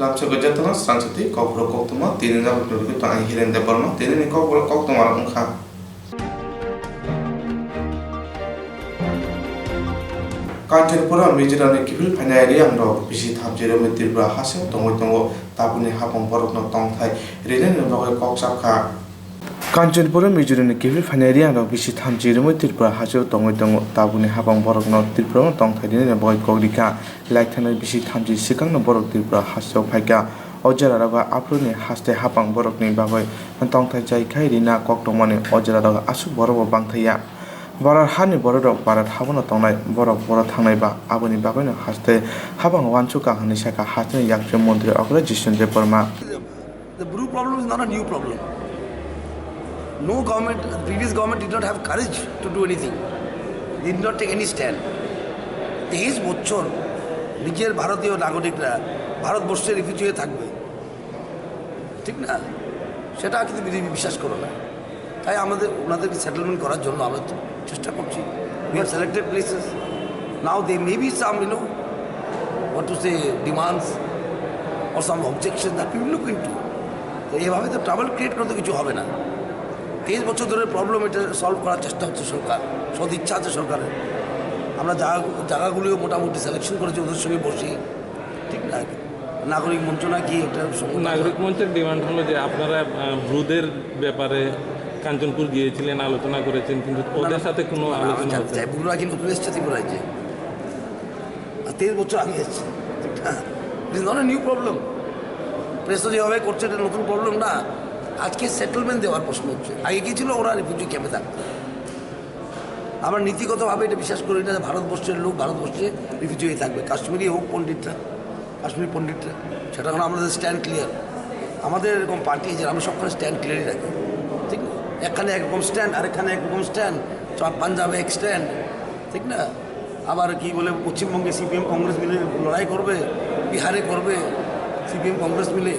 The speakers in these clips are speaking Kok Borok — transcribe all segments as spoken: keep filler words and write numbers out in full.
Lamsoko jotono sransati kokborok koktwma tini nokni tong ang Hiren Debbarma tini ni kokborok koktwma rok wngkha. Kanchanpura Mizoramni kiphil phainai Riyangrok bisi thamchi romwi Tripura hasteo tongwi tongo, tabukni hapang borokno tongthai rinani bagwi kok chapkha. Kanchanpura Mizoramni kiphil phainai Riyangrok bisi thamchi romwi Tripura hasteo tongwi tongo, tabukni hapang borokno Tripurano tongthai rinani bagwi kok rikha. Laithanai bisi thamchi swkangno borok Tripura hasteo phaikha. O jerarogo aphuruni haste hapang borokni bagwi tongthai chai khai rina kok tongmani o jerarogo aswk borokbo bangthaiya. Bharat hani bororok Bharat habono tongnai, borok boro thangnai ba, aboni bagwino haste hapang uansukha hwnwi sakha hasteni yakchu montri okra Jisnu Debbarma. The Bru problem is not a new problem. No government, the previous government did not have courage to do anything. They did not take any stand. তেইশ বছর নিজের ভারতীয় নাগরিকরা ভারতবর্ষে রিফিউজি হয়ে থাকবে, ঠিক না? সেটা কিন্তু বিজেপি বিশ্বাস করে না। তাই আমাদের ওনাদেরকে সেটেলমেন্ট করার জন্য আমরা চেষ্টা করছি। We have selected places. Now there may be some, you know, what to say, demands or some objection that we will look into. তো এইভাবে তো ট্রাবল ক্রিয়েট করতে কিছু হবে না। তেইশ বছর ধরে প্রবলেম এটা সলভ করার চেষ্টা হচ্ছে সরকার, সদ ইচ্ছা আছে সরকারের। আমরা জায়গা, জায়গাগুলিও মোটামুটি সিলেকশন করেছি ওদের সঙ্গে বসে, ঠিক না? নাগরিক মঞ্চ নাকি একটা সংগঠন আছে। নাগরিক মঞ্চের ডিমান্ড হলো যে আপনারা, আহ, ব্রুদের ব্যাপারে কাঞ্চনপুর গিয়েছিলেন, আলোচনা করেছেন, কিন্তু না, ওদের না, সাথে কোনো না, না, আলোচনা আচ্ছা, হচ্ছে না। আচ্ছা, ব্রুরা কি নতুন এসছে ত্রিপুরায় যে? আর তেইশ বছর আগে এসছে। It is not a new problem. Press তো যেভাবে করছে, এটা নতুন প্রবলেম না। আজকে সেটেলমেন্ট দেওয়ার প্রশ্ন হচ্ছে। আগে কি ছিল? ওরা রিফিউজি ক্যাম্পে থাকতো। আমরা নীতিগতভাবে এটা বিশ্বাস করি না যে ভারতবর্ষের লোক ভারতবর্ষে রিফিউজি হয়ে থাকবে। কাশ্মীরি হোক পণ্ডিতরা, কাশ্মীরি পণ্ডিতরা, সেটা এখন আমাদের স্ট্যান্ড ক্লিয়ার। আমাদের এরকম পার্টি যে আমরা সবখানে স্ট্যান্ড ক্লিয়ারই রাখি, ঠিক না? এখানে একরকম স্ট্যান্ড, আরেকখানে একরকম স্ট্যান্ড, পাঞ্জাবে এক স্ট্যান্ড, ঠিক না? আবার কি বলে, পশ্চিমবঙ্গে সিপিএম কংগ্রেস মিলে লড়াই করবে, বিহারে করবে সিপিএম কংগ্রেস মিলে,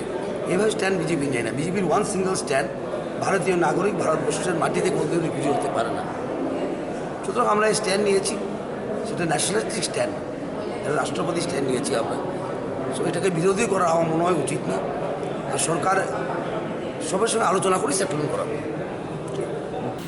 এভাবে স্ট্যান্ড বিজেপি নেয় না। বিজেপির ওয়ান সিঙ্গেল স্ট্যান্ড, ভারতীয় নাগরিক ভারতবর্ষের মাটিতে কোনোদিন রিফিউজি হতে পারে না। সুতরাং আমরা এই স্ট্যান্ড নিয়েছি, সেটা ন্যাশনালিস্টিক স্ট্যান্ড, এটা রাষ্ট্রবাদী স্ট্যান্ড নিয়েছি আমরা। সো এটাকে বিরোধী করা আমার মনে হয় উচিত না। আর সরকার সবার সঙ্গে আলোচনা করে সেটেলমেন্ট করা।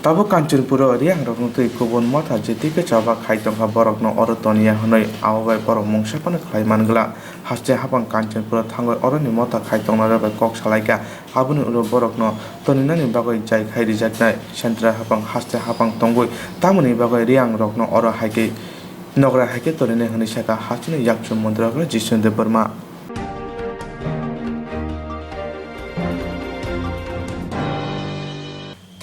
Tabuk Kanchanpuro Riyangrokno twi kubun motha jeti khe choba khai tongkha, borokno oro toniya hwnwi, abo bai borok mungsa phano khlai man glak. Haste hapang Kanchanpuro thangwi oroni motha khai tongnai rok bai kok salaikha. Aboni ulo borokno toninani bagwi jai khai rijaknai. Central hapang haste hapang tongwi tamoni bagwi Riyangrokno oro hai khe nogra hai khe toninai hwnwi sakha hasteni yakchu montri okra Jisnu Debbarma.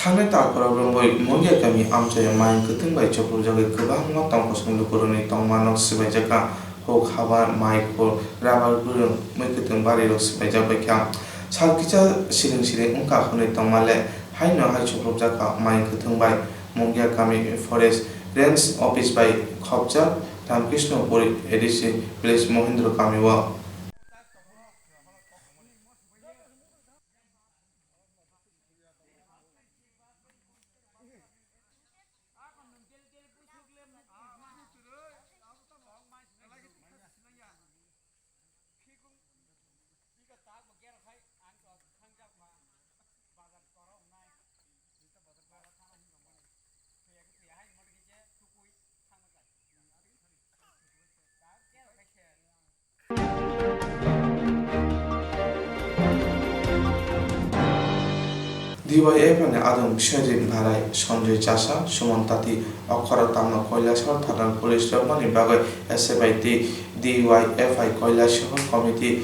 Thangnai tal borok romwi Mongia kami amchai maing kwthwng bai chopropjagwi kwbangma tongkosong lukurokni tongma nok swbaijakha. Huk haba, mai khul, rabar bwrwng, mwi kwthwng barirok swbaijak baikha. Sal kisa siring siring wngkha hwnwi tongmale haino hai chopropjakha maing kwthwng bai. Mongia kami forest range office bai khopjak Ramkrishnopur A D C village Mohindro kamio. D Y F I ni adong Biswajit Bharai, Sanjoy Chasa, Suman Tati, Okhorok Tamno Kailasahar thana police romani bagwi S F I tei D Y F I Kailasahar committee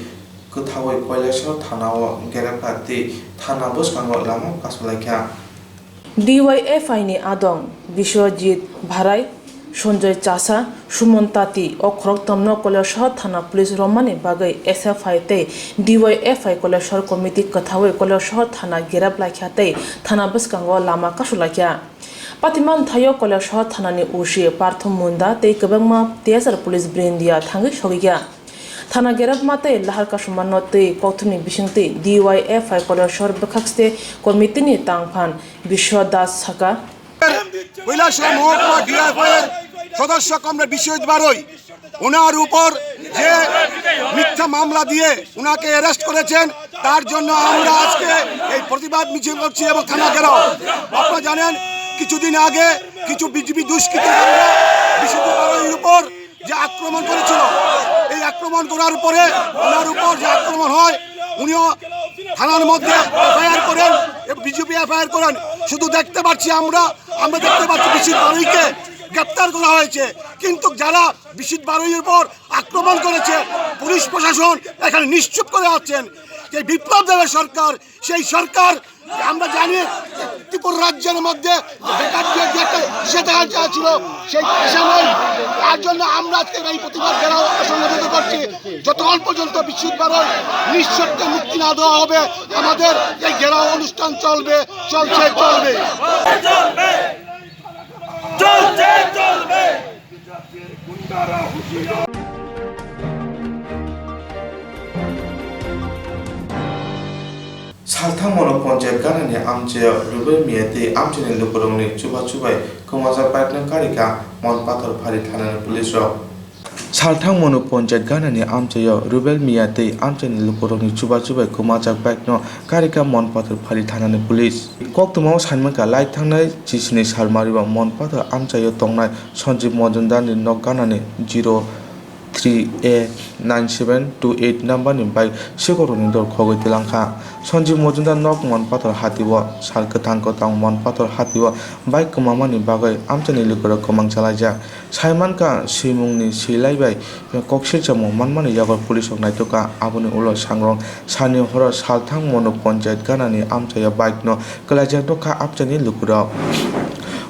kwthaui Kailasahar thana-o gerepkha tei thana bwskango lama kasulaikha. D Y F I ni adong Biswajit Bharai, Sanjoy Chasa, Suman Tati o khorokthomno Kailasahar thana police romani bagwi S F I tei D Y F I Kailasahar committee kwthaui Kailasahar thana gerep laikha tei thana bwskango lama kasulaikha. Patimanthaio Kailasahar thanani O C Parthom Munda tei kwbangma T S R police brindia thangwi sogwikha. Thana gerepma tei lahar kasumano tei kokthumni bisingtwi D Y F I Kailasahar bwkhakste committee ni tangphan Biswa Das sakha. Kailashahar মহকুমা ডিআইএফআই এর সদস্য কমরেড বিশ্বজিৎ বারৈ, ওনার উপর যে মিথ্যা মামলা দিয়ে ওনাকে অ্যারেস্ট করেছেন, তার জন্য আমরা আজকে এই প্রতিবাদ মিছিল করছি এবং থানা ঘেরাও। আপনারা জানেন, কিছুদিন আগে কিছু বিজেপি দুষ্কৃতিকারীরা বিশ্বজিৎ বারৈর উপর যে আক্রমণ করেছিল, এই আক্রমণ করার পরে ওনার উপর যে আক্রমণ হয়, উনিও থানার মধ্যে এফআইআর করেন, বিজেপি এফআইআর করেন। শুধু দেখতে পাচ্ছি আমরা, আমরা দেখতে পাচ্ছি বিশ্বজিৎ বারৈকে গ্রেপ্তার করা হয়েছে, কিন্তু যারা বিশ্বজিৎ বারৈর উপর আক্রমণ করেছে, পুলিশ প্রশাসন এখানে নিশ্চুপ করে আছেন। যে বিপ্লব দেবের সরকার, সেই সরকার আমরা জানি ত্রিপুরা রাজ্যের মধ্যে বেকার যে, যে একটা নিষেধাজ্ঞা ছিল, সেই পেশা নেই। তার জন্য আমরা আজকে এই প্রতিবাদ ঘেরাও সংগঠিত করছি। যতক্ষণ পর্যন্ত বিশ্বজিৎ বারৈর নিঃশর্তে মুক্তি না দেওয়া হবে, আমাদের এই ঘেরাও অনুষ্ঠান চলবে, চলছে, চলবে। চলবে, চলবে। Salthang Monu Ponchayat ganani amchaio Rubel Miya tei amchaini lukurokni chubachu bai kwmajak bike no karika Monpathor phari thanani police rok. Salthang Monu Ponchayat ganani amchaio Rubel Miya tei amchaini lukurokni chubachu bai kwmajak bike no karika Monpathor phari thanani police. Koktwmao saimangkha lai thangnai chisini salmario Monpathor amchaio tongnai Sanjeev Majumdarni nok ganani zero three A nine seven two eight number ni bike sikorokni dor khogwi twlangkha. Sanjeev Majumdar nok Monpathor hatio sal kwthang kwthang Monpathor hatio bike kwmamani bagwi amchaini lukurok kwmang chalaijak. Saimankha, swimungni swilai bai kok silchamo manmani yago police rok naitokha. Aboni ulo sangrong sani horo Salthang Monu Ponchayat ganani amchaio bike no kwlaijak nukha amchaini lukurok.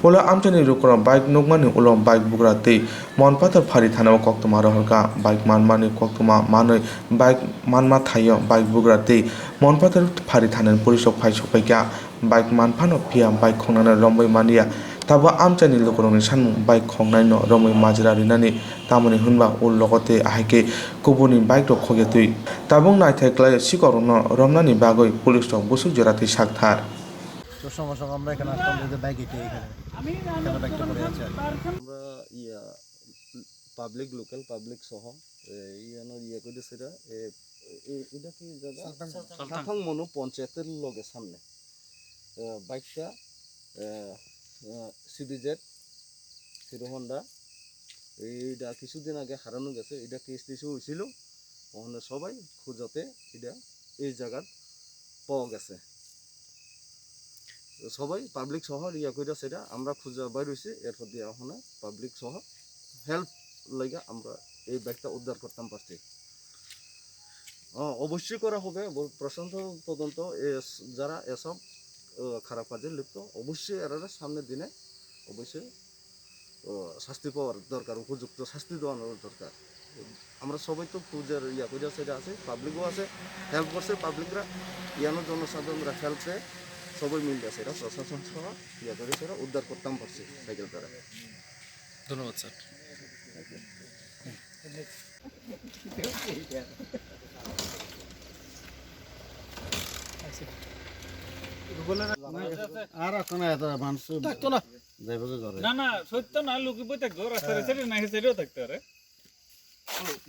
Ulo amchaini lukurok bike nukmani ulo bike bugra tei Monpathor phari thanao koktwma rohorkha. Bike manmani koktwma manwi bike manma thaio bike bugra tei Monpathor phari thanani police rok phai sokphaikha. Bike manphano phiya bike khongnano romwi manliya. Tabuk amchaini lukurokni sanmung bike khongnaino romwi majra rinani, tamoni hwnba o logo tei ahaikhe kubuni bike rok khokya twi. Tabuk naithai khlai sikorokno romnani bagwi police rok busuk jora twi sakthar. তো সময় সময় আমরা এখানে আসতাম, এই যে বাইক এটা এখানে, এখানে বাইকটা পড়ে আছে আর কি। আমরা ইয়া, পাবলিক, লোকাল পাবলিক সহ, এ, ইয়ানো ইয়া করে সেটা, এ, এ, এটা কি জায়গা? সালথাং। সালথাং মনু পঞ্চায়েতের লগে সামনে। এ, বাইকটা, এ, এ, সিবিজেড, হিরো হন্ডা, এইটা কিছুদিন আগে হারানো গেছে, এটা কেস টেসও হয়েছিল, ওখানে সবাই খোঁজাতে এটা এই জায়গার পাওয়া গেছে। তো সবাই পাবলিক সহ ইয়া কইরা সেটা আমরা খুঁজা বাইর হইছি, এরপর দিয়ে ওখানে পাবলিক সহ হেল্প লইগা আমরা এই বাইকটা উদ্ধার করতাম পারছি। অ, অবশ্যই করা হবে, ব-, প্রশাসন তদন্ত, এ, যারা এসব, আহ, খারাপ কাজে লিপ্ত, অবশ্যই এরা সামনের দিনে অবশ্যই, আহ, শাস্তি পাওয়ার দরকার, উপযুক্ত শাস্তি দেওয়ানোর দরকার। আমরা সবাই তো খুঁজের ইয়া কইরা সেটা আছে, পাবলিকও আছে, হেল্প করছে পাবলিকরা, ইয়ানো জনসাধারণরা হেল্পে সবাই মিলে আছে, এরা প্রশাসন সহ ইয়া করে সেটা উদ্ধার করতাম পারছি সাইকেল দ্বারা। ধন্যবাদ স্যার। আর এখন এত মানুষ থাকতো না। যাইবগে ঘরে। না, না, সত্য না, লুকিয়ে বই থাকতো, রাস্তায় হ্যাঁ। রাস্তায় না, হেসে থাকতো রে।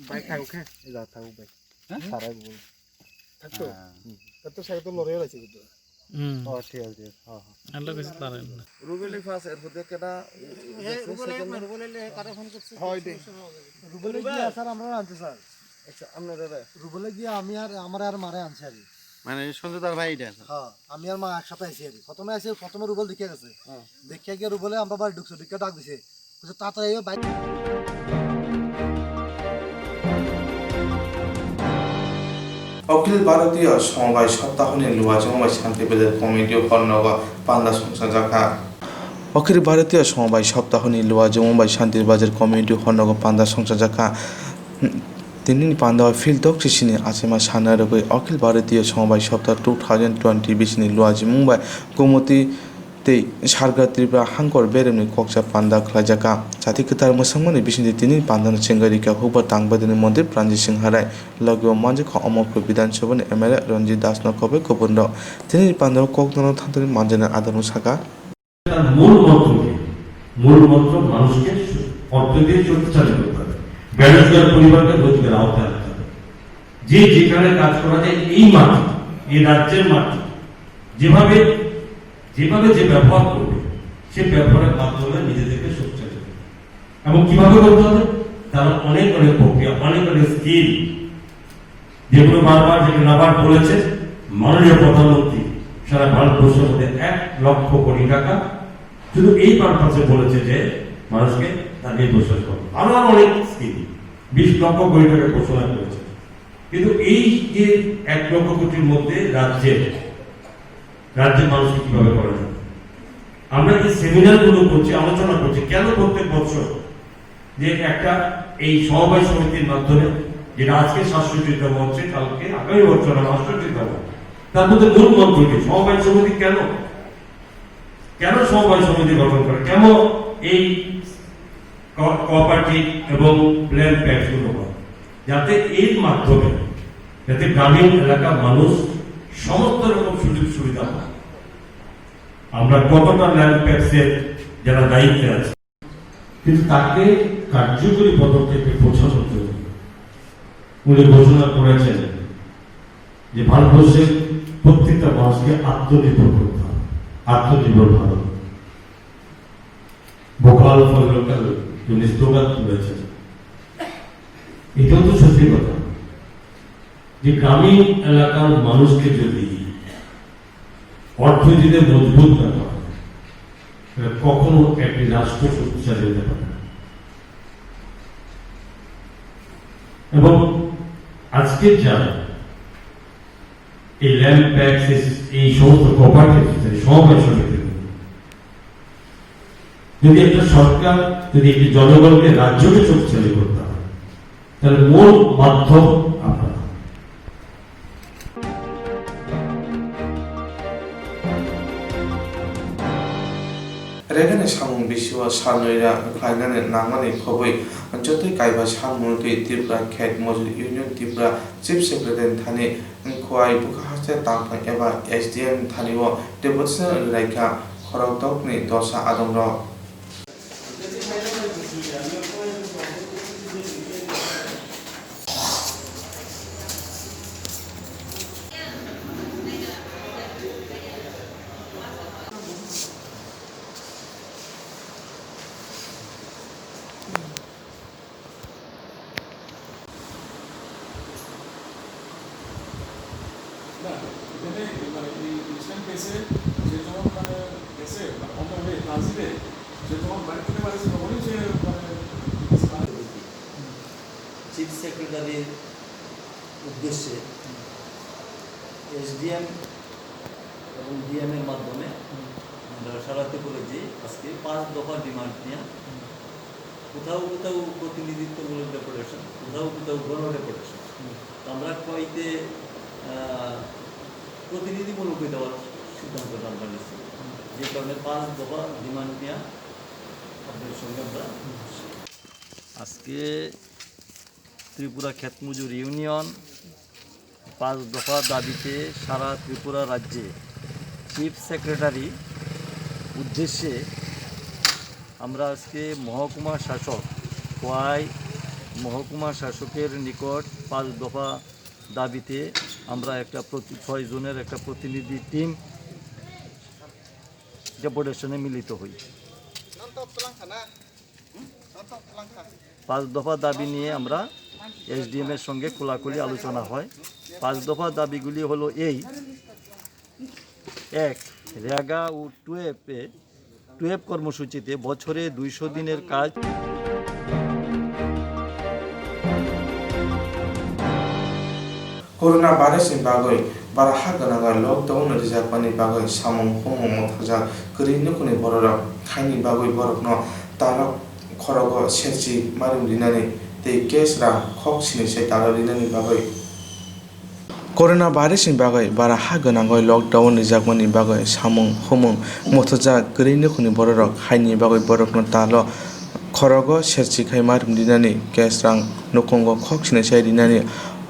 বাইক থাকুক, হ্যাঁ? এই যা থাকুক বাইক। হ্যাঁ? সারাই বল। থাকতো? হ্যাঁ। হুম। তার তো সাইকেল তো লড়াই হয়েছে কিন্তু। হুম। ও, ঠিক আছে, ঠিক আছে। হ্যাঁ, হ্যাঁ। আল্লাহ কিছু তারা না। রুবেলি ফার্স্ট, এর মধ্যে কেটা, হে, রুবেল সেকেন্ড। এক না, রুবেল এলে কারে ফোন করছে? হয় দে। সমস্যা হবে। রুবেলে গিয়ে স্যার, আমরা আনতে স্যার। আচ্ছা, আপনারা রে? রুবেলে গিয়ে আমি আর, আমার আর মারে আনছে আর কি। মানে সঞ্জয় দার ভাই এটা? হ্যাঁ, আমি আর মা একসাথে আইছি আর কি। প্রথমে আইছে, প্রথমে রুবেল দেখে গেছে। হ্যাঁ। দেখে গিয়ে রুবেলে আমরা বাড়ি ঢুকছে, ঢুকে ডাক দিছে। Akhil Bharatiya Somobai Saptahoni Luajwng bai Shanti Bazar Community Hall nogo panda songchajakha. Akhil Bharatiya Somobai Saptahoni Luajwng bai Shanti Bazar Community Hall nogo panda songchajakha. Tinini panda o field dok sisini achima sana rwgwi Akhil Bharatiya Somobai Saptah two thousand twenty bisini luajwng bai Gomoti tei Sarga Tripura Hangkor beremni kokcha panda khlaijakha. Jati kwtal mwsangmani bisingtwi tini pandano chengwi rikha hukbar tangbaidini montri Pranjit Singh Harai, logio manjakha Omorpur Bidhan Sabhani M L A Ranjit Das no kobai kubunrok. Tini pandao koknano thanthani manjaknai adano sakha. তার মূল মন্ত্র কি? মূল মন্ত্র মানুষকে অর্থ দিয়ে শক্তিশালী করতে হবে। বেরোজগার পরিবারকে রোজগার আওতায় আনতে হবে। যে যেখানে কাজ করা যায়, এই মাটি, এই রাজ্যের মাটি যেভাবে যেভাবে যে ব্যবহার করবে, সে ব্যবহারের মাধ্যমে নিজেদেরকে শক্তিশালী করবে। এবং কিভাবে করতে হবে? তারা অনেক অনেক প্রক্রিয়া, অনেক অনেক স্কিম, যেগুলো বারবার, যেটা নাবার্ড বলেছে, মাননীয় প্রধানমন্ত্রী সারা ভারতবর্ষের মধ্যে এক লক্ষ কোটি টাকা শুধু এই পারপাসে বলেছে যে মানুষকে তার নিয়ে বিশ্বাস করো। আরো আরো অনেক স্কিম, বিশ লক্ষ কোটি টাকা ঘোষণা করেছে। কিন্তু এই যে এক লক্ষ কোটির মধ্যে রাজ্যের রাজ্যের মানুষকে কিভাবে করা যায়? আমরা যে সেমিনারগুলো করছি, আলোচনা করছি, কেন প্রত্যেক বছর যে একটা এই সমবায় সমিতির মাধ্যমে, যেটা আজকে সাতষট্টিতম হচ্ছে, কালকে আগামী বছর হবে আটষট্টিতম, তার মধ্যে মূল মন্ত্র কি? সমবায় সমিতি কেন, কেন সমবায় সমিতি গঠন করে, কেন এই কো-, কোঅপারেটিভ এবং ল্যান্ড প্যাক্টগুলো হয়, যাতে এর মাধ্যমে, যাতে গ্রামীণ এলাকার মানুষ সমস্ত রকম সুযোগ সুবিধা পায়। আমরা কতটা ল্যান্ড প্যাক্সের যারা দায়িত্বে আছে, কিন্তু তাকে কার্যকরী পদক্ষেপে পৌঁছানোর জন্য উনি ঘোষণা করেছেন যে ভারতবর্ষের প্রত্যেকটা মানুষকে আত্মনির্ভর করতে হবে, আত্মনির্ভর ভারত। ভোকাল ফর লোকাল, উনি স্লোগান তুলেছেন। এটাও তো সত্যি কথা যে গ্রামীণ এলাকার মানুষকে যদি অর্থনীতিতে মজবুত না করা হয়, তাহলে কখনো একটি রাষ্ট্র শক্তিশালী হতে পারে না। এবং আজকে যা এই ল্যান্ড প্যাক্স, এই সমস্ত কোঅপারেটিভ, সমবায় সমিতি, যদি একটা সরকার, যদি একটি জনগণকে, রাজ্যকে শক্তিশালী করতে হয়, তাহলে মূল মাধ্যম আপনারা। Regani samung bisio salnwi ra wngkhlainani nangmani khobwi jotoi kaiba salmung twi Tripura Khet Mojuri Union Tripura Chief Secretary thani Khowai bwkha haste tangphang eba S D M thani o devotional rwlaikha khorokdokni dosa adongrok. না, এখানে মানে এই ইনস্ট্যান্ট কেসে সে যখন মানে গেছে, মানে on the way, ট্রানজিটে, সে যখন বাড়ি থেকে বাড়ি ছিল, তখনই সে মানে চিফ সেক্রেটারির উদ্দেশ্যে এসডিএম এবং ডিএম এর মাধ্যমে আমরা সারা ত্রিপুরা যে আজকে পাঁচ দফা ডিমান্ড নিয়ে কোথাও কোথাও প্রতিনিধিত্বমূলক ডেপুটেশন, কোথাও কোথাও গণ ডেপুটেশন। তো আমরা খোয়াইতে, আহ, প্রতিনিধিমূলক হয়ে দেওয়ার সিদ্ধান্তটা আমরা নিচ্ছি, যে কারণে পাঁচ দফা ডিমান্ড নিয়ে আপনাদের সঙ্গে আমরা আজকে ত্রিপুরা ক্ষেতমজুর ইউনিয়ন পাঁচ দফা দাবিতে সারা ত্রিপুরা রাজ্যে চিফ সেক্রেটারি উদ্দেশ্যে আমরা আজকে মহকুমা শাসক, খোয়াই মহকুমা শাসকের নিকট পাঁচ দফা দাবিতে আমরা একটা প্রতি-, ছয় জনের একটা প্রতিনিধি টিম ডেপুটেশনে মিলিত হই। পাঁচ দফা দাবি নিয়ে আমরা এসডিএম এর সঙ্গে খোলাখুলি আলোচনা হয়। পাঁচ দফা দাবিগুলি হলো এই: এক, রেগা ও টুয়েপে, টুয়েপ কর্মসূচিতে বছরে দুইশো দিনের কাজ। Corona virus ni bagwi bara ha gwnangwi lockdown rijakmani bagwi samung humung mothajak kwrwi nukhungni bororok, haini bagwi borokno talok khorogo serchi marim rinani tei cash rang khok sini se talo rinani bagwi. Corona virus ni bagwi bara ha gwnangwi lockdown rijakmani bagwi samung humung mothajak kwrwi nukhungni bororok, haini bagwi borokno talo khorogo serchi khai marim rinani, cash rang nukhungo khok sini se rinani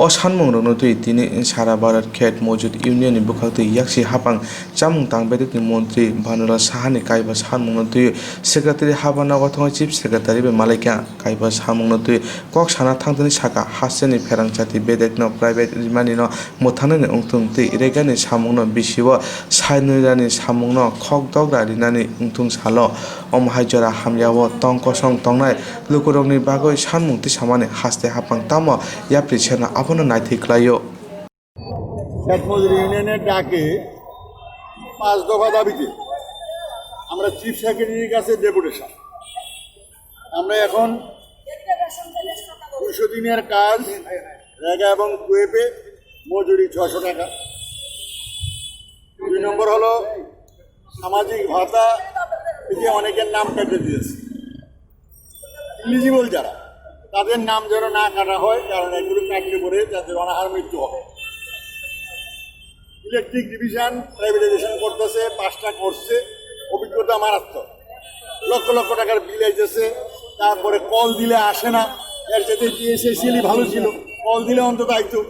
O sanmungrokno twi tini sara Bharat Khet Mojud Union ni bwkhaktwi yaksi haphang chamung tang bedekni montri Bhanulal Saha ni kaiba sanmungno twi Secretary habanogo thangwi Chief Secretary bai malaikha. Kaiba samungno twi kok sana thangtini saka hasteni pherang chati bedekno private rimani no mwthangnani wngthung twi Reagan ni samungno bisio sainwirani samungno khok dogra rinani wngthung salo. Omo hai jora hamyao tong kosong tongnai lukurokni bagwi sanmung tisamani haste haphang tamo yapri serno abono naithwi khlaio. Sheikh মুজিবুর ইউনিয়নের ডাকে পাঁচ দফা দাবিতে আমরা চিফ সেক্রেটারির কাছে ডেপুটেশন। আমরা এখন দুশো দিনের কাজ রেগা এবং কুয়েপে মজুরি ছশো টাকা। দুই নম্বর হলো সামাজিক ভাতা থেকে অনেকের নাম কেটে দিয়েছে, ইলিজিবল যারা, তাদের নাম যেন না কাটা হয়, কারণ এগুলো কাটলে পরে তাদের অনাহার মৃত্যু হবে। ইলেকট্রিক ডিভিশন প্রাইভেটাইজেশন করতেছে, পাঁচটা করছে, অভিজ্ঞতা মারাত্মক। লক্ষ লক্ষ টাকার বিল আইতেছে, তারপরে কল দিলে আসে না। এর চাইতে টিএসএসিএলই ভালো ছিল, কল দিলে অন্তত আইতো।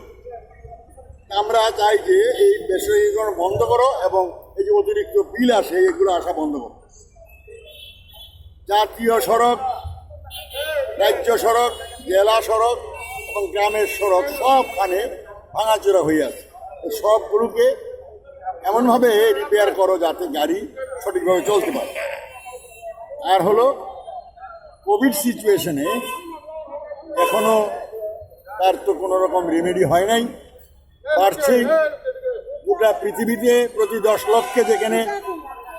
আমরা চাই যে এই বেসরকারিকরণ বন্ধ করো এবং এই যে অতিরিক্ত বিল আসে, এগুলো আসা বন্ধ করো। জাতীয় সড়ক, রাজ্য সড়ক, জেলা সড়ক এবং গ্রামের সড়ক সবখানে ভাঙাচোরা হয়ে আছে। তো সবগুলোকে এমনভাবে রিপেয়ার করো যাতে গাড়ি সঠিকভাবে চলতে পারে। আর হলো কোভিড সিচুয়েশনে এখনো তার তো কোনো রকম রেমেডি হয় নাই, বাড়ছেই। গোটা পৃথিবীতে প্রতি দশ লক্ষে যেখানে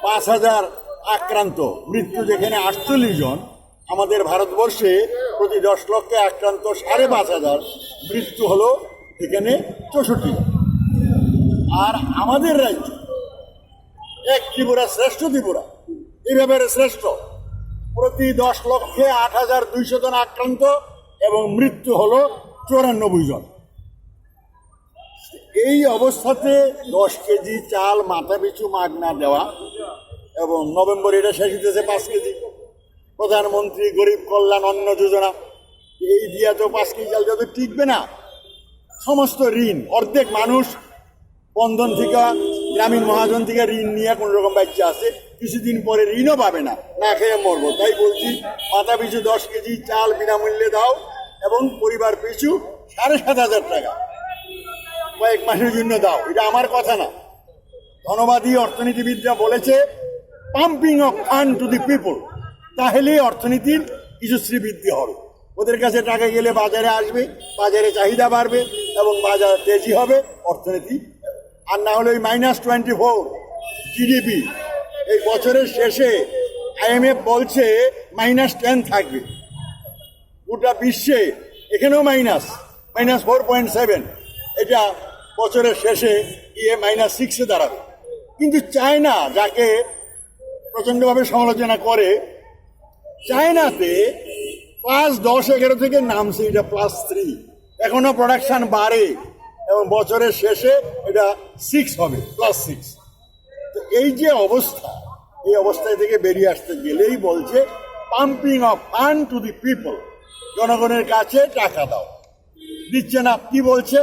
পাঁচ হাজার আক্রান্ত, মৃত্যু যেখানে আটচল্লিশ জন, আমাদের ভারতবর্ষে প্রতি দশ লক্ষে আক্রান্ত সাড়ে পাঁচ হাজার, মৃত্যু হলো এখানে চৌষট্টি জন। আর আমাদের রাজ্য এক ত্রিপুরা শ্রেষ্ঠ ত্রিপুরা, এইভাবে শ্রেষ্ঠ, প্রতি দশ লক্ষে আট হাজার দুইশো জন আক্রান্ত এবং মৃত্যু হলো চুরানব্বই জন। এই অবস্থাতে দশ কেজি চাল মাথাপিছু মাগনা দেওয়া এবং নভেম্বর এটা শেষ হইতেছে পাঁচ কেজি, প্রধানমন্ত্রী গরিব কল্যাণ অন্ন যোজনা, এই দিয়া তো পাঁচ কেজি চাল দিয়া তো টিকবে না। সমস্ত ঋণ, অর্ধেক মানুষ বন্ধন থেকে, গ্রামীণ মহাজন থেকে ঋণ নিয়ে কোনো রকম বাচ্চা আছে, কিছুদিন পরে ঋণও পাবে না, না খেয়ে মরবো। তাই বলছি, মাথা পিছু দশ কেজি চাল বিনামূল্যে দাও এবং পরিবার পিছু সাড়ে সাত হাজার টাকা কয়েক মাসের জন্য দাও। এটা আমার কথা না, ধনবাদী অর্থনীতিবিদরা বলেছে, pumping of fund to the people, তাহলেই অর্থনীতির কিছু শ্রীবৃদ্ধি হবে। ওদের কাছে টাকা গেলে বাজারে আসবে, বাজারে চাহিদা বাড়বে এবং বাজার তেজি হবে, অর্থনীতি। আর না হলে ওই মাইনাস টোয়েন্টি ফোর জিডিপি এই বছরের শেষে আইএমএফ বলছে মাইনাস টেন থাকবে। গোটা বিশ্বে এখানেও minus, minus four point seven, এটা বছরের শেষে গিয়ে মাইনাস সিক্সে দাঁড়াবে। কিন্তু চায়না, যাকে প্রচণ্ডভাবে সমালোচনা করে, চায়নাতে ক্লাস দশ এগারো থেকে নামছে এটা প্লাস থ্রি, এখনো প্রোডাকশন বাড়ে এবং বছরের শেষে এটা সিক্স হবে, প্লাস সিক্স। তো এই যে অবস্থা, এই অবস্থা থেকে বেরিয়ে আসতে গেলেই বলছে pumping of fund to the people, জনগণের কাছে টাকা দাও, দিচ্ছে না। কি বলছে?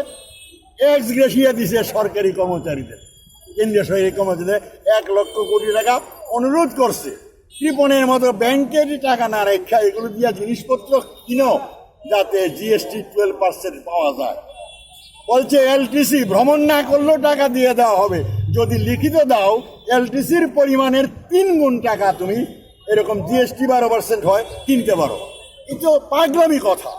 এক্স গ্রেশিয়া দিছে সরকারি কর্মচারীদের, কেন্দ্রীয় সরকারি কর্মচারীদের এক লক্ষ কোটি টাকা অনুরোধ করছে। কৃপণের মতো ব্যাংকে টাকা না রেখে এগুলো দিয়ে জিনিসপত্র কিনো, যাতে জিএসটি টুয়েলভ পার্সেন্ট পাওয়া যায়। বলছে এলটিসি ভ্রমণ না করলেও টাকা দিয়ে দেওয়া হবে, যদি লিখিত দাও এলটিসির পরিমাণের তিন গুণ টাকা তুমি এরকম জিএসটি বারো পার্সেন্ট হয় কিনতে পারো। এ তো পাগলামি কথা।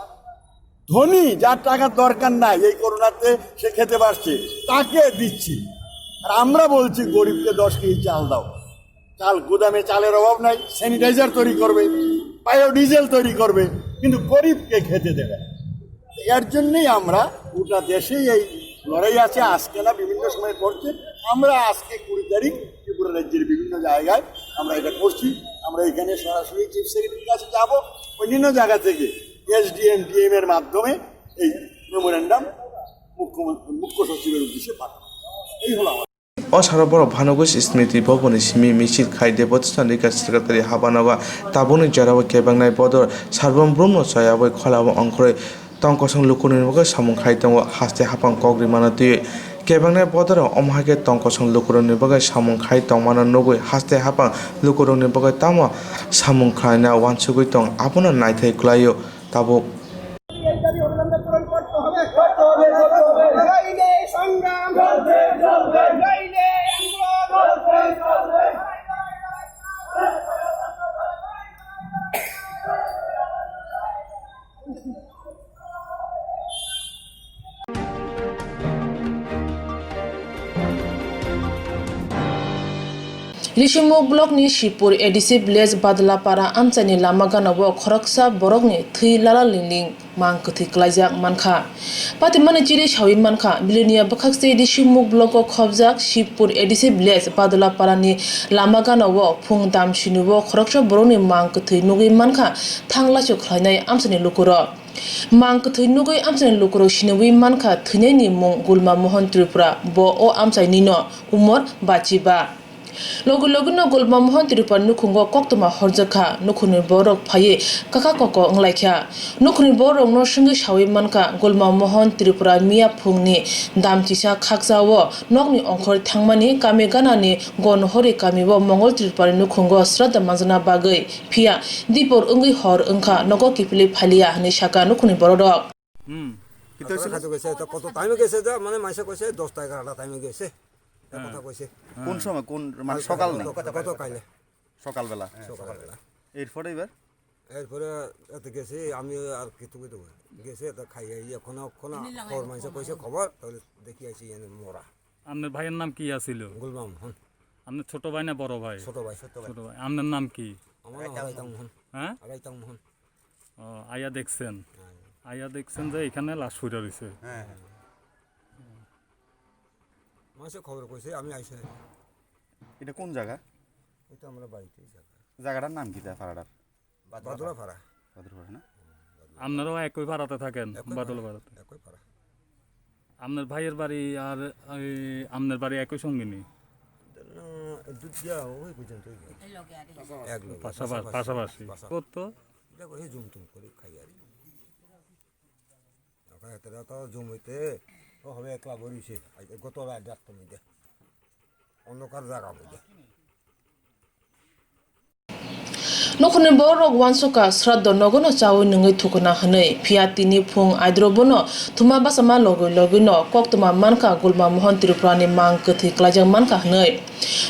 ধনী, যার টাকার দরকার নাই, এই করোনাতে সে খেতে পারছে, তাকে দিচ্ছি। আর আমরা বলছি গরিবকে দশ কেজি চাল দাও। চাল গুদামে চালের অভাব নাই, স্যানিটাইজার তৈরি করবে, বায়োডিজেল তৈরি করবে, কিন্তু গরিবকে খেতে দেবে না। এর জন্যই আমরা গোটা দেশেই এই লড়াই আছে, আজকে না, বিভিন্ন সময় করছে। আমরা আজকে কুড়ি তারিখ ত্রিপুরা রাজ্যের বিভিন্ন জায়গায় আমরা এটা করছি। আমরা এখানে সরাসরি চিফ সেক্রেটারির কাছে যাব, অন্যান্য জায়গা থেকে এসডিএম ডিএম এর মাধ্যমে এই মেমোরেন্ডাম মুখ্যমন্ত্রী, মুখ্য সচিবের উদ্দেশ্যে পাঠাবো। এই হলো আমার O salo borok Bhanugwi Smriti Bhavan ni simi misil khai Debotesna Rika Secretary habanogo tabukni jorao kebengnai bodol Sarbon Brumno choyawi kholao ongkhorwi tongkosong lukurokni bagwi samung khai tongo, haste haphang kok rimano twiwi. Kebengni bodorok omo hai khe tongkosong lukurokni bagwi samung khai tongmano nugwi haste haphang lukurokni bagwi tamo samung khlaina uansugwi tong, abono naithai kwlaio tabuk. Rishimukh block ni Shibpur A D C village Badulapara amchaini lama gana o khoroksa borokni thwi lala lingling mang kwthwi klaijak mankha. Patimani chiri sawi mankha, Bilonia bwkhakste Rishimukh block o khobjak Shibpur A D C village Badulapara ni lama gana o phung dam sini o khoroksa borokni mang kwthwi nugwi mankha thang laso khlainai amchaini lukurok. Mang kwthwi nugwi amchaini lukurok siniwi mankha thwinaini mung Gulma Mohon Tripura, bo o amchainino umor bachiba. Logi logino Gulma Mohon Tripura nukhungo koktwma horjakha, nukhungni borok phaiwi kaka koko wnglaikha. Nukhungni borokno swngwi sawi mankha, Gulma Mohon Tripura miya phungni dam chisa khakchao nokni ongkhorwi thangmani kami ganani Gonhori kamio Mongol Tripurani nukhungo sraddha manjakna bagwi. Phiya dipor wngwi hor wngkha, nogo kiphilwi phaliya, hwnwi sakha nukhungni bororok. হুম। কি তো হয়েছিল? খাইতে গেছে, তো কত টাইমে গেছে, যা, মানে, মাইসে কইছে, দশটা এগারোটা টাইমে গেছে। এ হ্যাঁ। কথা কইছে। কোন সময়, কোন, মানে, সকাল নেই? গত, গত কাইলে। সকালবেলা? হ্যাঁ, সকালবেলা। এরপরে এবার? এরপরে এত গেছে, আমি আর কি তুমি দেবো। গেছে, তো খাইয়ে, ইয়ে, কোনো, কোনো খবর মাইসে কইছে, খবর, তাহলে দেখি আইছি, এনে মরা। আপনার ভাইয়ের নাম কি আছিল? গুলমাম, হুম। আপনার ছোট ভাই না বড় ভাই? ছোট ভাই। ছোট ভাই। ছোট ভাই। আপনার নাম কি? আমার নাম রাইতাম মোহন। হ্যাঁ? রাইতাম মোহন। ও, আয়া দেখছেন? হ্যাঁ। আয়া দেখছেন যে এখানে লাশ পড়ে রয়েছে? হ্যাঁ, হ্যাঁ। মাসে খবর কইছে, আমি আইসি। এটা কোন জায়গা? এটা আমরা বাড়িতেই জায়গা। জায়গাটার নাম কি তা পাড়াটার? বাদুরা পাড়া। বাদুরা পাড়া না? আপনারাও একই পাড়াতে থাকেন? একই পাড়া। বাদল পাড়াতে? একই পাড়া। আপনার ভাইয়ের বাড়ি আর এই আপনার বাড়ি একই সঙ্গিনী? আহ, দুধ দেওয়া ওই পর্যন্ত ওই এক লগে। পাশাপাশি, পাশাপাশি। পাশাপাশি। কত? এটা করে জুম টুম করে খাই আর কি। ওখানে তো, তো জুম হইতে, ও হবে একলা বড় হইছে। এই যে গত রাত ডাক্তার মধ্যে। অন্ধকার জায়গা মধ্যে। Nukhungni bororok uansukha, sraddho nogono chaui nungwi thukuna hwnwi. Phiya tini phung aidrobono thuma bachama logwi logwino koktwma mankha Gulma Mohon Tripurani mang kwthwi klaijak mankha hwnwi.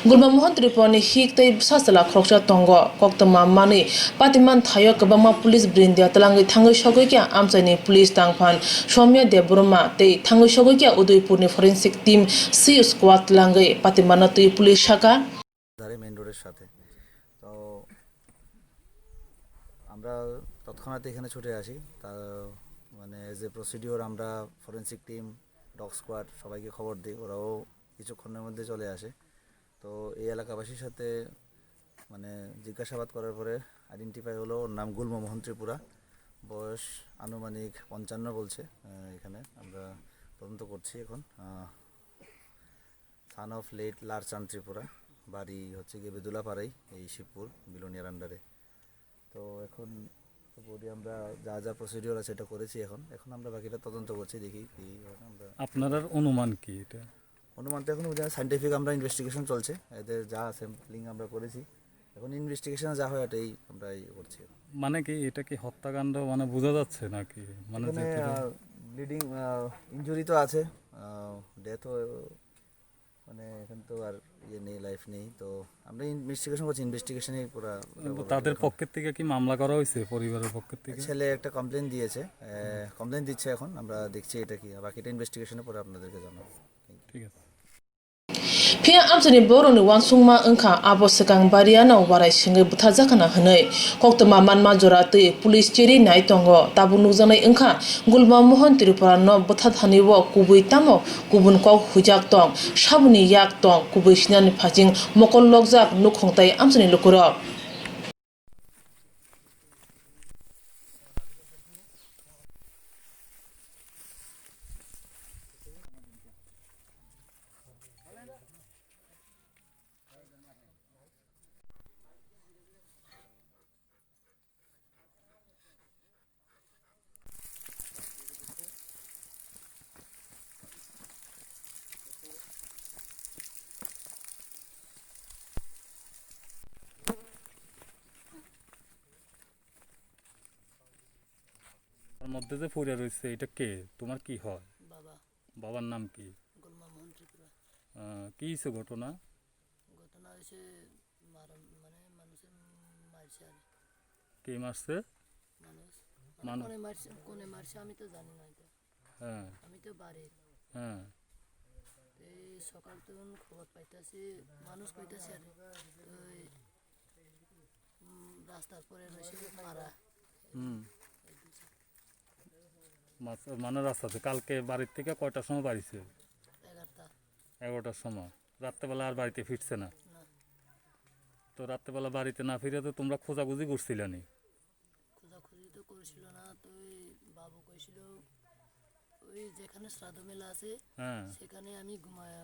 Gulma Mohon Tripurani hik tei bwsa chwla khoroksa tongo. Koktwma manwi patiman thaio kwbangma police brindia twlangwi thangwi sogwi khe amchaini police tangphan Somya Debbarma tei thangwi sogwi khe Udaipurni forensic team C squad twlangwi patimano twi police sakha. ধারে মেইন রোডের সাথে। তো আমরা তৎক্ষণাৎ এখানে ছুটে আসি। তা মানে অ্যাজ এ প্রসিডিওর আমরা ফরেন্সিক টিম, ডগ স্কোয়াড সবাইকে খবর দিই, ওরাও কিছুক্ষণের মধ্যে চলে আসে। তো এই এলাকাবাসীর সাথে মানে জিজ্ঞাসাবাদ করার পরে আইডেন্টিফাই হলো ওর নাম গুলমা মোহন ত্রিপুরা, বয়স আনুমানিক পঞ্চান্ন বলছে। আহ, এখানে আমরা তদন্ত করছি এখন। আহ, সন অফ লেট লারচাঁদ ত্রিপুরা, বাড়ি হচ্ছে গিয়ে বেদুলাপাড়াই, এই শিবপুর বিলোনিয়ার আন্ডারে। তো এখন তো বডি আমরা যা যা প্রসিডিওর আছে এটা করেছি, এখন এখন আমরা বাকিটা তদন্ত করছি, দেখি কি হয়। আমরা আপনারার অনুমান কি এটা? অনুমান তো এখন সায়েন্টিফিক আমরা ইনভেস্টিগেশন চলছে, এদের যা স্যাম্পলিং আমরা করেছি, এখন ইনভেস্টিগেশনে যা হয় এটাই আমরা ইয়ে করছি। মানে কি, এটা কি হত্যাকাণ্ড মানে বোঝা যাচ্ছে নাকি? মানে এখানে যেটা ব্লিডিং ইনজুরি তো আছে, ডেথ মানে এখন তো আর ইয়ে নেই, লাইফ নেই। তো আমরা ইনভেস্টিগেশন করছি, ইনভেস্টিগেশনে পুরা মোটামুটি তাদের এখন পক্ষের থেকে কি মামলা করা হয়েছে, পরিবারের পক্ষের থেকে? ছেলে একটা কমপ্লেন দিয়েছে, কমপ্লেন দিচ্ছে, এখন আমরা দেখছি এটা কি, বাকিটা ইনভেস্টিগেশনের পরে আপনাদেরকে জানাবো। ঠিক আছে। Phiya amchaini borokni uansukma wngkha, abo swkang bariano warai sengwi bwtharjakha hwnwi. Koktwma manma jora twi police cheri nai tongo. Tabuk nukjaknai wngkha, Gulma Mohon Tripura no bwtharthani o kubui tamo kubun kok huijak tong, saboni yak tong, kubui sinani phaching mokol lokjak nukhung tei amchaini lukurok. মধ্যে যে পড়ে রয়েছে, এটা কে? তোমার কি হয়? বাবা। বাবার নাম কি? গোলমা মোহন ত্রিপুরা। আহ, কি হয়েছে ঘটনা? ঘটনা হয়েছে মারা-, মানে মানুষে মারছে আর কি। কে মারছে? মানুষ। মানে মানু- কোনে মারছে, কোনে মারছে আমি তো জানি না এটা। হ্যাঁ। আমি তো বাড়ির। হ্যাঁ। তো এই সকাল তখন খবর পাইতাছি, মানুষ কইতাছে আর কি। তো এই, উম, রাস্তার পরে রয়েছে মারা। হুম। মাছ-, মানে রাস্তাতে কালকে বাড়ির থেকে কয়টার সময় বাড়িছে? এগারোটা। এগারোটার সময়। রাত্রেবেলা আর বাড়িতে ফিরছে না? না। তো রাত্রেবেলা বাড়িতে না ফিরে তো তোমরা খোঁজাখুঁজি করছিলা নি? খোঁজাখুঁজি তো করছিল না, তো ওই বাবু কইছিল, "ওই যেখানে শ্রাদ্ধ মেলা আছে, হ্যাঁ। সেখানে আমি ঘুমায়,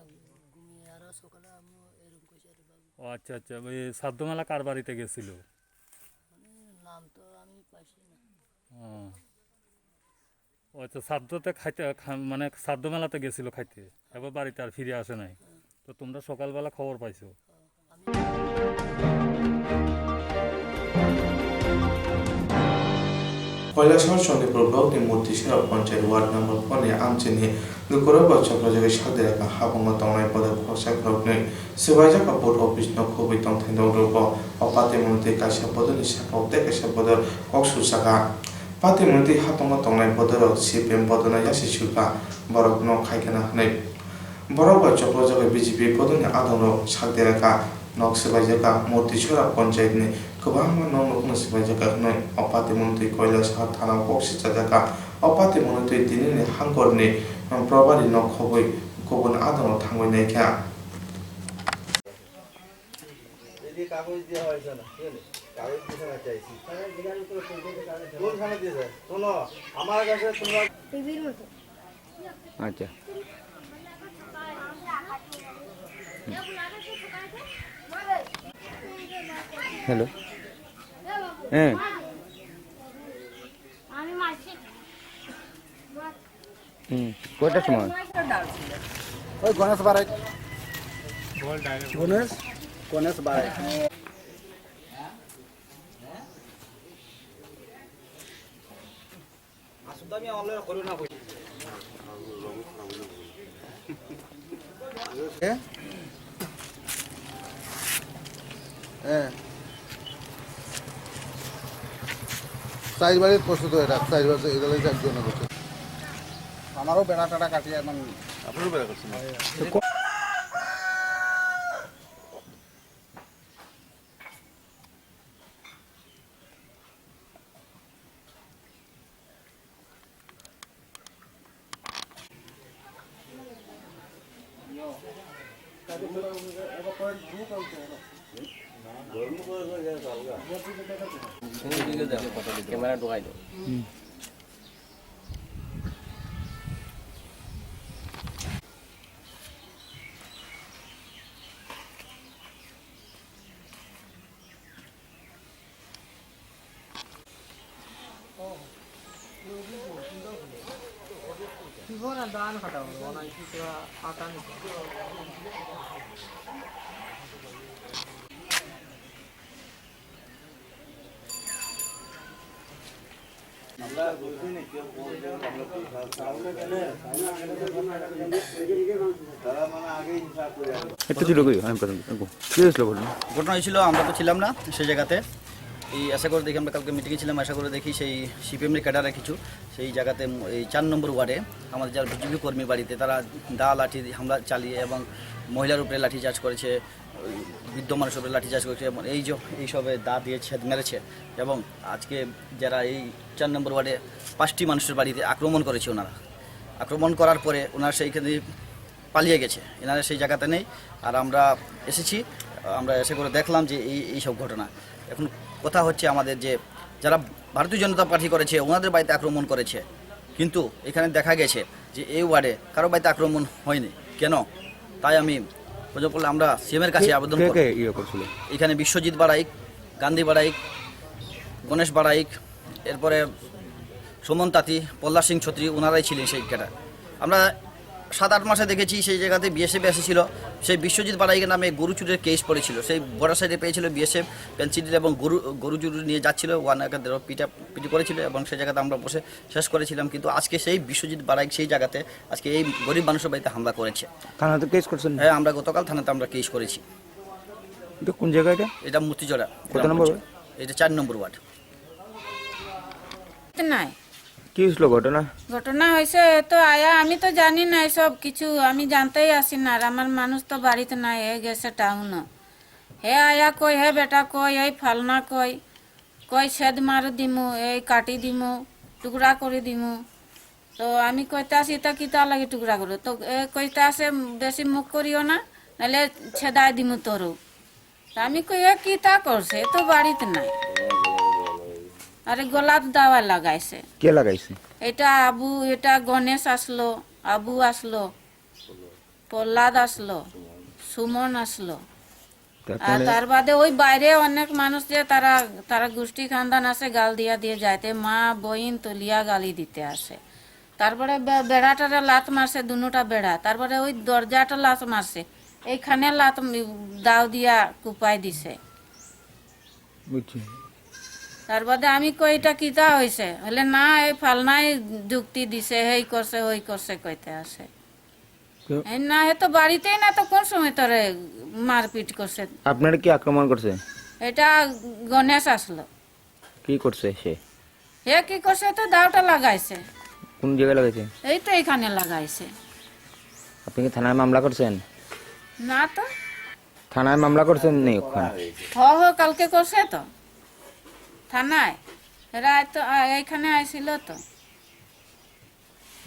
ঘুমিয়ে আরো সকালে আমিও," এরকম কইছে আর বাবু। ও আচ্ছা, আচ্ছা, ওই শ্রাদ্ধ মেলা কার বাড়িতে গেছিল? মানে নাম তো আমি পাইছি না। ও। ও আচ্ছা, শ্রাদ্ধতে খাইতে, খা-, মানে শ্রাদ্ধ মেলাতে গেছিল খাইতে, এবার বাড়িতে আর ফিরে আসে নাই। তো তোমরা সকালবেলা খবর পাইছো? Koilashahar Chondipur block ni Murtisora panchayat ward number four ni amchini Lukurok bai chokra jagwi sak dereka habongo tongnai bodol khoroksa khoroknwi swbaijak board office no khobwi tongthai nokrogo. O patimoni twi kaisa bodol ni saka o tei kaisa bodol kok sujaka. Patimoni twi habongo tongnai bodol rok C P M bodol no yasi sujka, borok no khaikha na hwnwi. Borok bai chokra jagwi B J P bodol ni adong rok sak dereka. Nok swbaijak kha Murtisora panchayat ni kwbangma nok nukhungno swbaijak kha hwnwi o patimoni twi Koilashahar thana o kok sichajak kha. O patimoni twi tinini hangkor ni probari nok khobwi kubun adongo thangwi naikha. এই যে কাগজ দেওয়া হয়েছে না, ঠিক আছে? কাগজ দিতে না চাইছি। কোন থানা দিয়েছে? শোনো, আমার কাছে তোমরা আচ্ছা। হ্যালো। হ্যাঁ। হুম, কয়টার সময়? ওই গণেশ বাড়াই। গণেশ? গণেশ বাড়াই। এ? এ। চাইর বাড়ির প্রস্তুত হয়ে রাখ, চাইর বাড়ি এগুলো একজন করছে। আমারও বেড়া টেড়া কাটিয়ে এখন আপনারও বেড়া করছেন? ক্যামেরা ঢুকাই দাও। একটু ছিল কই? আমি প্রথম, একটু। কি হয়েছিল ঘটনা? ঘটনা হয়েছিল, আমরা তো ছিলাম না সেই জায়গাতে। এই আশা করে দেখি, আমরা কালকে মিটিংয়ে ছিলাম, আশা করে দেখি সেই সিপিএমের ক্যাডাররা কিছু সেই জায়গাতে ম-, এই চার নম্বর ওয়ার্ডে আমাদের যারা বিজেপি কর্মী বাড়িতে তারা দা লাঠি হামলা চালিয়ে এবং মহিলার উপরে লাঠিচার্জ করেছে, ওই বৃদ্ধ মানুষের উপরে লাঠিচার্জ করেছে এবং এই যে এইসবে দা দিয়ে ছেদ মেরেছে এবং আজকে যারা এই চার নম্বর ওয়ার্ডে পাঁচটি মানুষের বাড়িতে আক্রমণ করেছে ওনারা। আক্রমণ করার পরে ওনারা সেইখানে পালিয়ে গেছে, এনারা সেই জায়গাতে নেই। আর আমরা এসেছি, আমরা এসে করে দেখলাম যে এই, এই সব ঘটনা। এখন কথা হচ্ছে আমাদের যে যারা ভারতীয় জনতা পার্টি করেছে, ওনাদের বাড়িতে আক্রমণ করেছে, কিন্তু এখানে দেখা গেছে যে এই ওয়ার্ডে কারো বাড়িতে আক্রমণ হয়নি। কেন? তাই আমি প্রয়োজন পড়লে আমরা সিএম এর কাছে কে, আবেদন কে করব। কে ইয়ে করছিল? এখানে বিশ্বজিৎ বাড়াইক, গান্ধী বাড়াইক, গণেশ বাড়াইক, এরপরে সুমন তাঁতি, প্রহ্লাদ সিং ছত্রী, ওনারাই ছিলেন সেই ক্যাডার। আমরা সাত আট মাসে দেখেছি সেই জায়গাতে বিএসএফ এসেছিল, সেই বিশ্বজিৎ বারাইক নামে গরু চুরির কেস পড়েছিল, সেই বর্ডার সাইডে পেয়েছিল বিএসএফ পেন্সিল এবং গরু, গরু চুরি নিয়ে যাচ্ছিল, ওখানে একটা পিটাপিটি করেছিল এবং সেই জায়গাতে আমরা বসে শেষ করেছিলাম। কিন্তু আজকে সেই বিশ্বজিৎ বারাইক সেই জায়গাতে আজকে এই গরিব মানুষের বাড়িতে হামলা করেছে। থানাতে কেস করছেন? হ্যাঁ, আমরা গতকাল থানাতে আমরা কেস করেছি। এটা কোন জায়গা এটা? এটা মূর্তিচড়া কত নম্বর গ্রাম পঞ্চায়েত। ওয়ার্ড? এটা চার নম্বর ওয়ার্ড। নাই। কি হয়েছিল ঘটনা? ঘটনা হয়েছে তো আয়া, আমি তো জানি না সব কিছু, আমি জানতেই আসি না। আর আমার মানুষ তো বাড়িতে নাই, হে গেছে টাউনো। হে আয়া কই, হে বেটা কই, এই ফালনা কই, কই সেদ মার দিমু, এই কাটি দিমু, টুকরা করে দিমু। তো আমি কইতে আসি, "এটা কিতা লাগে টুকরা করে?" তো এ কইতে আসে, "বেশি মুখ করিও না, নাহলে ছেদাই দিমু তোরও।" তো আমি কই, "এ কিতা করছে? এ তো বাড়িতে নাই।" আরে গলাত দাওয়া লাগাইছে। কে লাগাইছে? এটা আবু, এটা গণেশ আসলো, আবু আসলো, প্রহ্লাদ আসলো, সুমন আসলো। তা আর তাহলে তার বাদে ওই বাইরে অনেক মানুষ যে তারা, তারা গোষ্ঠী খানদান আছে, গাল দিয়া দিয়ে যাইতে মা বইন তুলিয়া গালি দিতে আসে। তারপরে বে-, বেড়াটারে লাত মারছে, দুনোটা বেড়া। তারপরে ওই দরজাটা লাত মারছে, এইখানে লাত ম-, দাও দিয়া কুপাই দিছে। বুঝছি। তার বাদে আমি কই, "এটা কিতা হইছে?" হলে, "না, এই ফালনাই যুক্তি দিছে, হেই করছে, হই করছে," কইতে আসে। তো এই না, এ তো বাড়িতেই না, তো কোন সময় তোরে মারপিট করছে? আপনারে কি আক্রমণ করছে? এটা গণেশ আসলো। কি করছে সে? হে কি করছে, তো দাওটা লাগাইছে। কোন জায়গায় লাগাইছে? এই তো এখানে লাগাইছে। আপনি কি থানায় মামলা করছেন? না তো। থানায় মামলা করছেন নি ওখানে? হ, হ, কালকে করছে তো থানায়। রাত তো, আ, এইখানে আইছিল তো।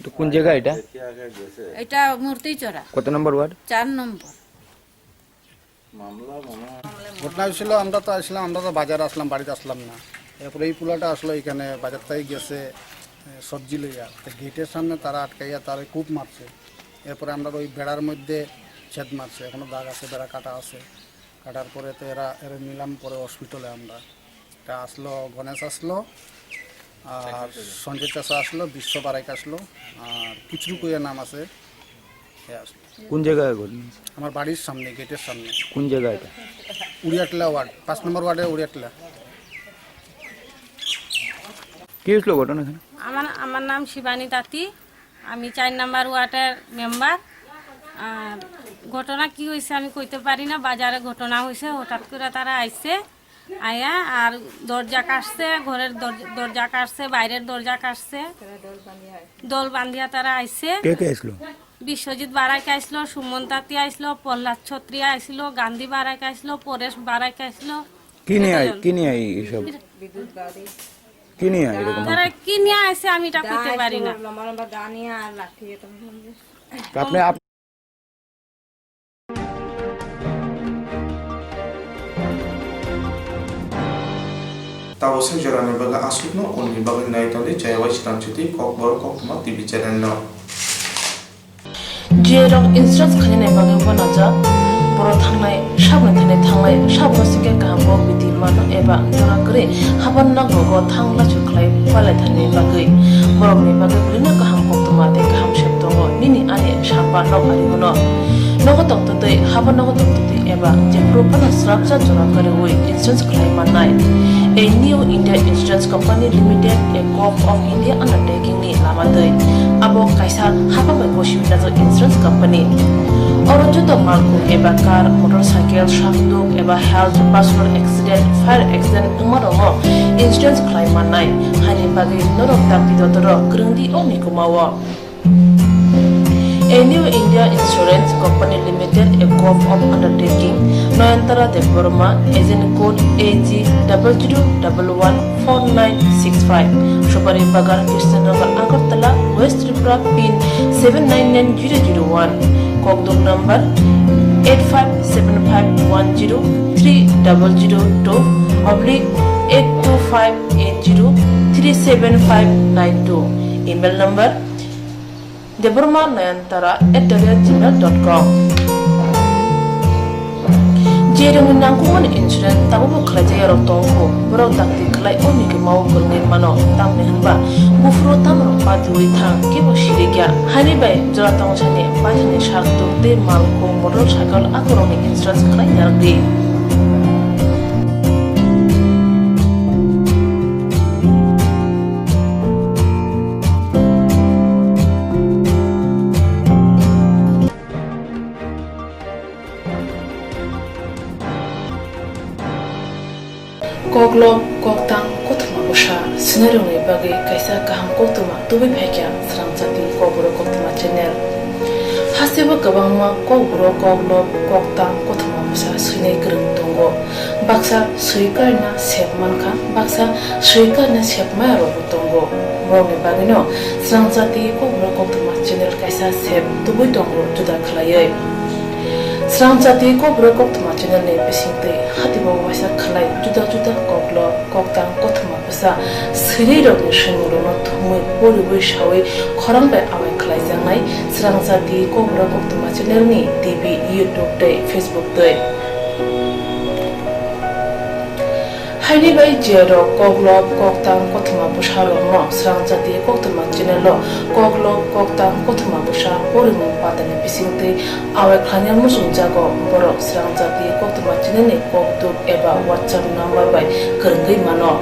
তো কোন জায়গা এটা? এটা মূর্তিচড়া। কত নম্বর ওয়ার্ড? চার নম্বর। ঘটনা হয়েছিল, আমরা তো আসলাম, আমরা তো বাজারে আসলাম, বাড়িতে আসলাম না। এরপরে এই পোলাটা আসলো এখানে, বাজার থেকে গেছে, এ, সবজি লইয়া। তো গেটের সামনে তারা আটকাইয়া তারে খুব মারছে। এরপরে আমরা ওই বেড়ার মধ্যে ছেদ মারছে, এখনো দাগ আছে, বেড়া কাটা আছে। কাটার পরে তো এরা, এরা নিলাম পরে হসপিটালে আমরা। এটা আসলো, গণেশ আসলো, আর সঞ্জয় চাচা আসলো, বিশ্ব বারাইক আসলো, আর কুচরু কুইয়া নাম আছে, এ আসলো। কোন জায়গায় ঘটনা? আমার বাড়ির সামনে, গেটের সামনে। কোন জায়গা এটা? উড়িয়াটলা ওয়ার্ড, পাঁচ নম্বর ওয়ার্ডে উড়িয়াটলা। কি হয়েছিল ঘটনা এখানে? আমার, আমার নাম শিবানী তাঁতি, আমি চার নম্বর ওয়ার্ডের মেম্বার। আর ঘটনা কি হয়েছে আমি কইতে পারি না, বাজারে ঘটনা হয়েছে, হঠাৎ করে তারা আইছে, আয়া আর দরজা কাটছে, ঘরের দর-, দরজা কাটছে, বাইরের দরজা কাটছে, দল বান্ধিয়া তারা আইছে। কে কে আসলো? বিশ্বজিৎ বারাইক আইসলো, সুমন তাঁতি আইসলো, প্রহ্লাদ ছত্রিয়া আইসলো, গান্ধী বারাইক আইসলো, পরেশ বারাইক আইসলো। কি নিয়ে আই-, এতজন। কি নিয়ে আই এইসব? কি নিয়ে আই এরকম? তারা কি নিয়ে আইছে আমি এটা কইতে পারি না। লম্বা লম্বা দা নিয়ে আর লাঠি এটা। আপনি up- Tabo se jorani bagwi aswkno, unni bagwi nai tongdi Chayawai Sinamchuti Kokborok Koktwma T V channel no. Jiyarok insurance khainani bagwi uanajak, borok thangnai, saboni thani thanglai, saboni singkhe kaham kok bidi mano eba jora kwrwi haban nogo thang lachu khlai palai thani bagwi. Borokni bagwi bwrwino kaham koktwma tei kaham sep tongo, nini ani sapa nok ari bono. Nogo tongtwtwi, haban nogo tongtwtwi eba jephuru phano srapsa jora kwrwi insurance khlai mannai. A New India Insurance Company Limited, a Gov of India undertaking ni lama twi abo kaisa hapang bai bosi najak insurance company. Oro joto malkhung eba car, motorcycle, sakduk eba health, personal accident, fire accident wngma rokno insurance khlai mannai. Haini bagwi norok dakti dotoro kwrwngdi o mikuma o. A New India Insurance Company Limited, a Gov of undertaking, Noyantara Debbarma, agent code A G double zero double one four nine six five, Supari Bagan, Krishnanagar, Agartala, West Tripura, pin seven nine nine zero zero one, Kokdok number eight five seven five one zero three double zero two oblique eight two five eight zero three seven five nine two, email number Debbarma Nayantara at the rate gmail dot com. J Jerokni nangkukmani insurance tabukbo khlaijakya rok tongkho, borok dakti khlai o mikimao kwrwngwi mano, tamni hwnba buphuru tamrok patiwi thang kebo sirikya. Haini bai jora tongsani paisani sak tuk tei mal kung motorcycle akorokni insurance khlai narwkdi. Koklop, koktang, kothoma bwsa swinairokni bagwi kaisa kaham koktwma tubui phaikha Srangchati Kokborok Koktwma channel. Hasteo kwbangma kokborok, koklop, koktang, kothoma bwsa swinai kwrwng tongo. Baksa swi karina sep mankha, baksa swi karina sep maya rokbo tongo. Borokni bagwino Srangchati Kokborok Koktwma channel kaisa sep tubui tongo juda khlaiwi. Srangchati Kokborok Koktwma channel ni bisingtwi hatibo waisa khlai juda juda koklop, koktang, kothoma bwsa swinairokni swimungrokno thumwi poriwi sawi khorang bai awai khlaijaknai Srangchati Kokborok Koktwma channel ni T V, YouTube tei Facebook twi. Haini bai jerok koklop, koktang, kothoma bwsarokno Srangchati Koktwma channel o koklop, koktang, kothoma bwsa porimung patani bisingtwi awai khlaina muchungjago borok Srangchati Koktwma channel ni kokduk eba WhatsApp number bai kwrwngwi mano.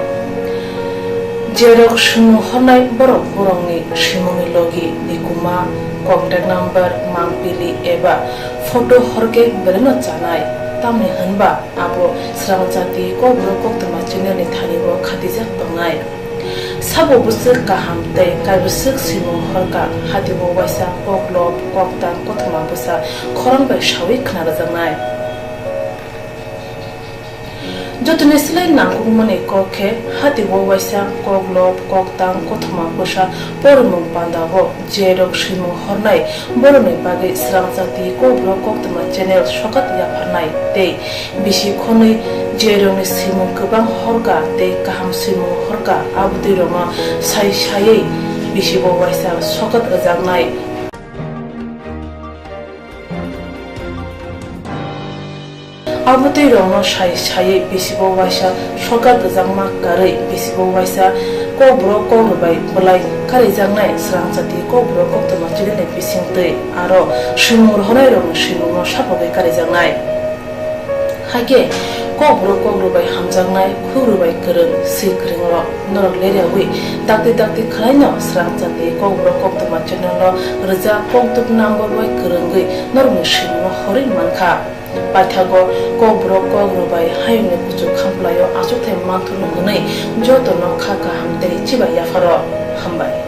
Jerok swimung hornai borok borokni swimungni logi, nikuma, contact number, mangpili eba photo horkhe belaino chanai, tamni hwnba abo Srangchati Kokborok Koktwma channel ni thani o khatijak tongnai. Sabo bwswk kaham tei kaibwswk swimung horkha, hatibo waisa koklop, koktang, kothoma bwsa khorang bai sawi khna rwjaknai. Jotoni slai nangkukmani kok khe, hatibo waisa koklop, koktang, kothoma bwsa porimung pandao jerok swimung hornai borokni bagwi Srangchati Kokborok Koktwma channel sokat yapharnai tei bisi khonwi jerokni swimung kwbang horkha tei kaham swimung horkha, abotwi rokno sai saiwi bisibo waisa sokat rwjaknai. Abotwi rokno sai saiwi bisibo waisa sokat rwjakma karwi bisibo waisa kokborok kokrwbai bwlai karijaknai Srangchati Kokborok Koktwma channel ni bisingtwi aro swimung rohornai rokni swimungno sapogwi karijaknai. Hakhe kokborok kokrwbai hamjaknai, khukrwbai kwrwng, swi kwrwng rok norok leriawi dakti dakti khwlaino Srangchati Kokborok Koktwma channel o rwjak kokduk number bai kwrwngwi norokni swimungno horwi mankha. Paithago kokborok kokrwbai hayungni kuchuk khamplaio achukthai manthurno hwnwi jotono kha kaham tei chibai yapharo. Hambai.